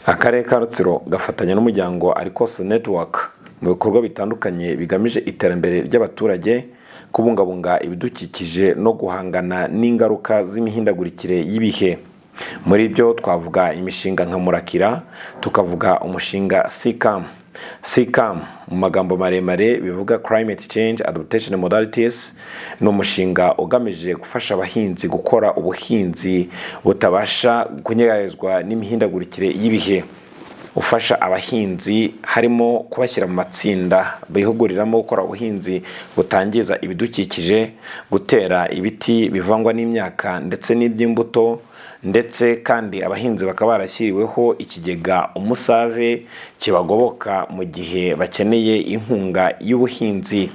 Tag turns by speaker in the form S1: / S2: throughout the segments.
S1: Akarere ka Rutsiro gafatanya n'umuryango Arikos Network mu bikorwa bitandukanye bigamije iterambere ry'abaturage, kubungabunga ibidukikije no guhangana n'ingaruka z'imihindagurikire y'ibihe. Muri byo twavuga imishinga nka Murakira, tukavuga umushinga CCAM. CCAM mu magambo maremare bivuga Climate Change Adaptation Modalities, ni umushinga ugamije gufasha abahinzi gukora ubuhinzi butabasha kunyeganyezwa n'imihindagurikire y'ibihe. Ufasha abahinzi harimo kubashyira mu matsinda bihuguriramo gukora ubuhinzi butangiza ibidukikije, gutera ibiti bivangwa n'imyaka ndetse n'iby'imbuto, ndetse kandi abahinzi bakaba barashyiriweho ikigega Umusave kibagoboka mu gihe bakeneye inkunga y'ubuhinzi.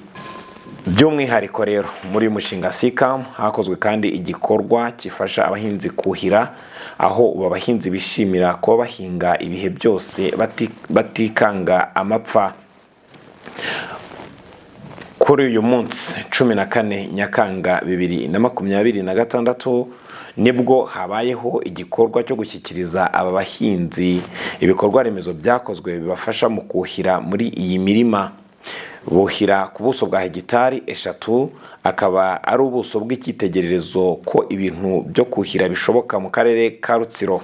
S1: By'umwihariko rero muri uyu mushinga CCAM hakozwe kandi igikorwa gifasha abahinzi kuhira, aho ubu abahinzi bishimira kuba bahinga ibihe byose batikanga amapfa. Kuri uyu munsi 14 Nyakanga 2026 nibwo habayeho igikorwa cyo gushyikiriza aba bahinzi ibikorwa remezo byakozwe bibafasha mu kuhira muri iyi mirima. Buhira ku buso bwa hegitari 3, akaba ari ubuso bw'icyitegererezo ko ibintu byo kuhira bishoboka mu karere ka Rutsiro.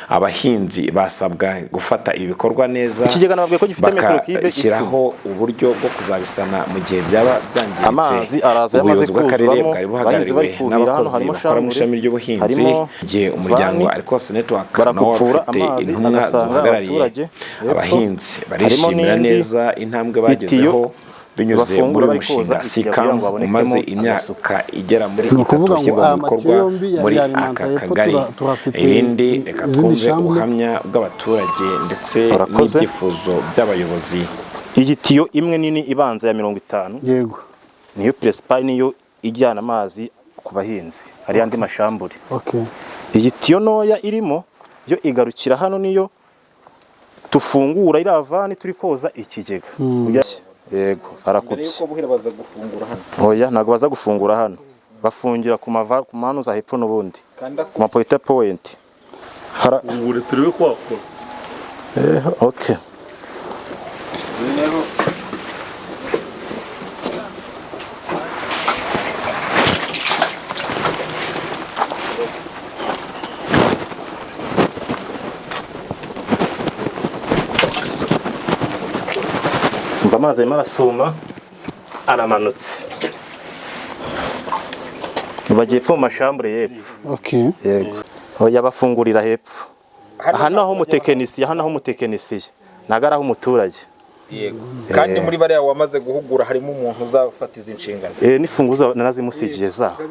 S1: Abahinzi basabwa gufata ibi bikorwa neza,
S2: Ikigega nababwiye ko gifite metero kibe 10.
S1: bagashyiraho uburyo bwo kuzabisana mu gihe byaba byangiritse.
S2: Amazi araza yamaze
S1: Ubuyobozi bw'akarere
S2: kuzuramo,
S1: bwari
S2: abahinzi bari
S1: buhagarariwe
S2: kuhira, hano
S1: n'abakozi
S2: harimo
S1: bakora mu
S2: shambure,
S1: ishami ry'ubuhinzi,
S2: harimo
S1: igihe umuryango
S2: vani,
S1: Arikos Network nawo
S2: barakupfura
S1: ufite
S2: amazi
S1: intumwa
S2: agasanga
S1: zihagarariye
S2: abaturage hepfo.
S1: abahinzi.
S2: Harimo
S1: Barishimira
S2: n'indi
S1: neza intambwe
S2: itiyo
S1: bagezeho binyuze
S2: bafungura
S1: muri uyu
S2: bari koza
S1: mushinga
S2: ikigega
S1: CCAM
S2: kugira ngo habonekemo
S1: umaze imyaka
S2: agasuku.
S1: igera muri
S3: Ni
S1: 3
S3: ukuvuga ngo
S1: ushyirwa mu
S3: aya matiyo
S1: bikorwa
S3: yombi ya
S1: muri
S3: ya alimenta
S1: aka
S3: hepfo
S1: kagari.
S3: Tuhafite
S1: Ibindi reka
S3: izindi
S1: twumve
S3: shambure.
S1: ubuhamya bw'abaturage ndetse
S2: Barakoze.
S1: n'ibyifuzo by'abayobozi.
S2: Iyi tiyo imwe nini ibanza ya 50 niyo principal, niyo ijyana amazi ku bahinzi, hari andi mashambure. Iyi tiyo ntoya irimo yo igarukira hano, niyo tufungura iriya vanne turi koza ikigega. Yego, arakubye.
S4: Buhira baza gufungura hano?
S2: Oya, ntabwo baza gufungura hano, bafungira ku mava ku manuza hepfo n'ubundi
S4: Kanda
S2: ku mapoint point. Hara
S5: Ubu turebe ko wakora.
S2: Okay. Umva, amazi arimo arasuma, aramanutse. Bagiye epfo mu mashambure y'epfo. Yego. Oya, bafungurira hepfo. Aha naho umutekinisiye, aha naho umutekinisiye. Ntabwo ari aho umuturage.
S4: Yego, kandi muri bariya wamaze guhugura harimo umuntu uzafata izi nshingano.
S2: N'ifunguzo narazimusigiye zaho.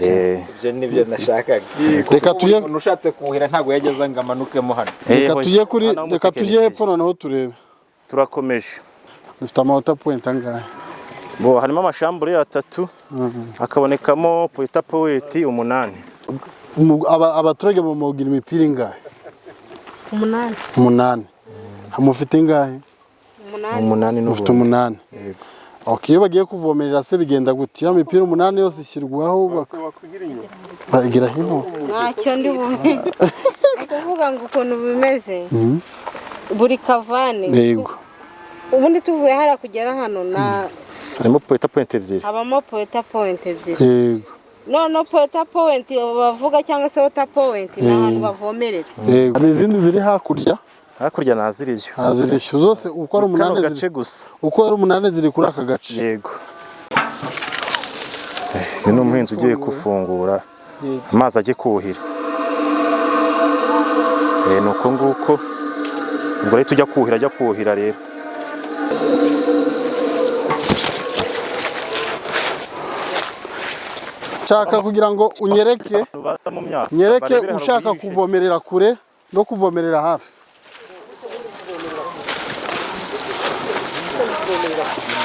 S4: Ibyo nibyo nashakaga.
S3: Reka
S4: Kuko
S3: tujye-
S4: buri muntu ushatse kuhira ntabwo yageza ngo amanukemo hano.
S3: Reka
S2: Hoya.
S3: tujye kuri
S2: Aha naho
S3: reka tujye
S2: umutekinisiye.
S3: hepfo noneho turebe.
S2: Turakomeje.
S3: Dufite ama water point angahe?
S2: Bo harimo amashambure atatu, hakabonekamo point point 8.
S3: Abaturage bamugira imipira ingahe?
S6: 8.
S3: 8. Mufite ingahe?
S6: 8.
S2: 8.
S3: Mufite
S2: N'ubundi.
S3: 8. Okay, iyo bagiye kuvomerera se bigenda gute? Ya mipira 8 yose ishyirwaho bagira hino?
S6: Ntacyo ndi bumenye. Ni ukuvuga ngo ukuntu bimeze, buri kavanne, ubundi tuvuye hariya kugera hano na
S2: Harimo point point 2.
S6: Habamo point point 2. Noneho point point bavuga cyangwa se water point ni ahantu bavomerera.
S3: Yego. Hari izindi ziri hakurya?
S2: Hakurya ntaziriyo.
S3: Hazirishyu zose uko ari
S2: Kano
S3: 8
S2: gace
S3: ziri
S2: gusa.
S3: Uko ari 8 ziri kuri aka gace.
S2: Yego. Uyu ni umuhinzi ugiye gufungura amazi ajye kuhira. Ni uko nguko. Ubwo rero tujya kuhira, ajya kuhira rero.
S3: Nshaka kugira ngo unyereke nyereke ushaka kuvomerera kure no kuvomerera hafi.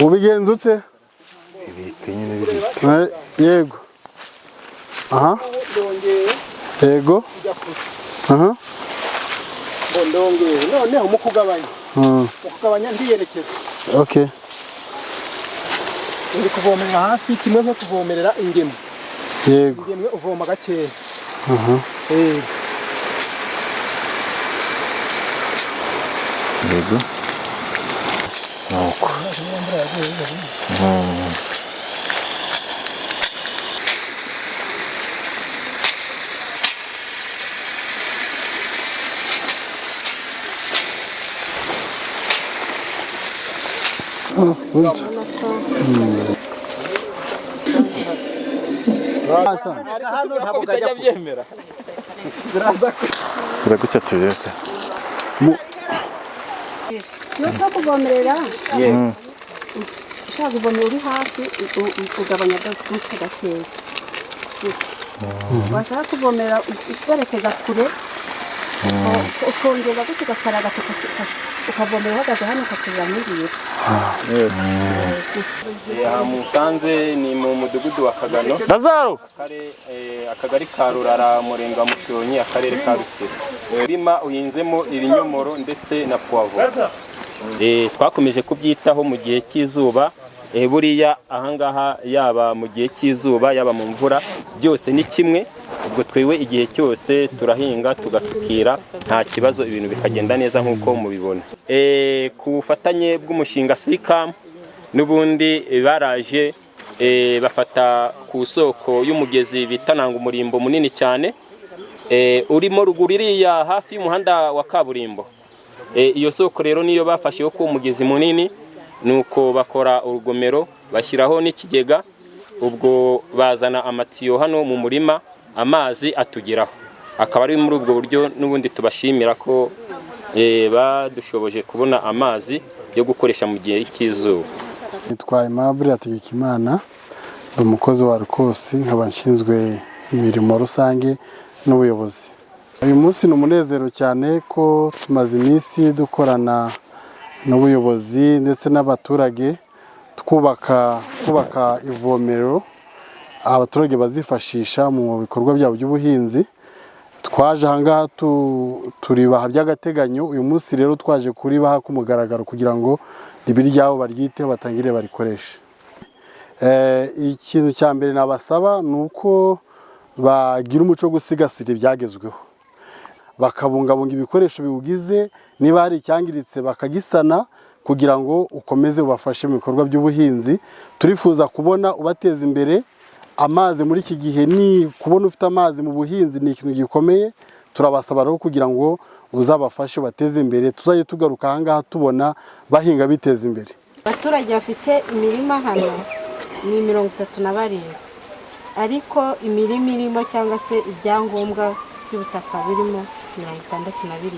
S3: Ubigenza ute?
S2: Ibike nyine bibike.
S3: Yego. Aha. Yego. Aha.
S7: Ndongeye noneho mu kugabanya, mu kugabanya ndiyerekeza. Uri kuvomerera hafi kimwe nko kuvomerera ingemwe. Ingemwe uvoma gakeya.
S2: Yego. Nuko.
S4: Ntabwo byemera.
S2: Turagutya tubese.
S5: Nuko kuvomerera ushaka kuvomerera uri hafi ugabanya gutya gakeya, washaka kuvomerera werekeza kure ukongera gutya ugakaraga ukavomera uhagaze hano ukakurira n'iriya.
S8: Aha musanze ni mu mudugudu wa Kagano.
S2: Lazaro.
S8: Akagari ka Rurara, umurenge wa Mushonyi, akarere ka Rutsiro. Umurima uhinzemo ibinyomoro ndetse na puwavuro. Twakomeje kubyitaho mu gihe cy'izuba. Buriya ahangaha yaba mu gihe cy'izuba yaba mu mvura byose ni kimwe. Ubwo twewe igihe cyose turahinga tugasukira nta kibazo, ibintu bikagenda neza nk'uko mubibona. Ku bufatanye bw'umushinga SICAM n'ubundi baraje bafata ku soko y'umugezi bita Nanga umurimbo munini cyane urimo ruguru iriya hafi y'umuhanda wa kaburimbo. Iyo soko rero niyo bafashe yo ku mugezi munini, nuko bakora urugomero bashyiraho n'ikigega, ubwo bazana amatiyo hano mu murima amazi atugeraho. Akaba ari muri ubwo buryo n'ubundi tubashimira ko badushoboje kubona amazi yo gukoresha mu gihe cy'izuba.
S3: Nitwa Aimable Hategekimana, ndi umukozi wa Arcos, nkaba nshinzwe imirimo rusange n'ubuyobozi. Uyu munsi ni umunezero cyane ko tumaze iminsi dukorana n'ubuyobozi ndetse n'abaturage twubaka ivomero abaturage bazifashisha mu bikorwa byabo by'ubuhinzi. Twaje ahangaha turibaha by'agateganyo, uyu munsi rero twaje kuribaha ku mugaragaro kugira ngo ribe iryabo, baryiteho batangire barikoreshe. Ikintu cya mbere nabasaba ni uko bagira umuco wo gusigasira ibyagezweho, bakabungabunga ibikoresho biwugize, niba hari icyangiritse bakagisana kugira ngo ukomeze ubafashe mu bikorwa by'ubuhinzi. Turifuza kubona ubateza imbere. Amazi muri iki gihe, ni kubona ufite amazi mu buhinzi ni ikintu gikomeye. Turabasaba rero kugira ngo uzabafashe bateze imbere, tuzajye tugaruka ahangaha tubona bahinga biteza imbere.
S6: Abaturage bafite imirima hano ni 37, ariko imirima irimo cyangwa se ibyangombwa by'ubutaka birimo 67.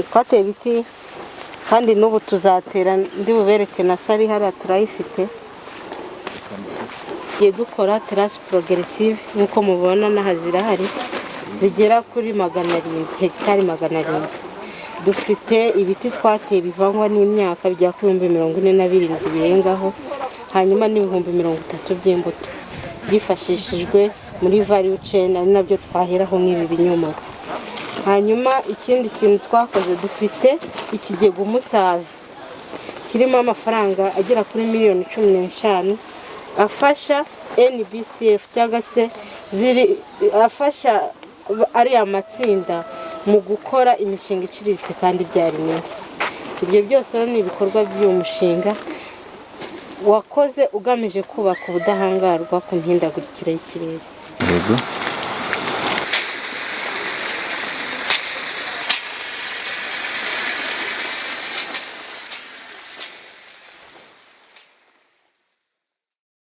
S6: Twateye ibiti, kandi n'ubu tuzatera, ndi bubereke na sari hariya turayifite. Dukora terasi progressive nk'uko mubona n'aha zirahari, zigera kuri 700, hegitari 700. Dufite ibiti twateye bivangwa n'imyaka bya 47,000 birengaho, hanyuma n'ibihumbi 30 by'imbuto byifashishijwe muri value chain, ari nabyo twaheraho nk'ibi binyomoro. Hanyuma ikindi kintu twakoze, dufite ikigega Umusave kirimo amafaranga agera kuri miliyoni 15 afasha NBCF cyangwa se ziri afasha ariya matsinda mu gukora imishinga iciriritse kandi ibyara inyungu. Ibyo byose rero ni ibikorwa by'uyu mushinga wakoze ugamije kubaka ubudahangarwa ku mihindagurikire y'ikirere.
S2: Yego.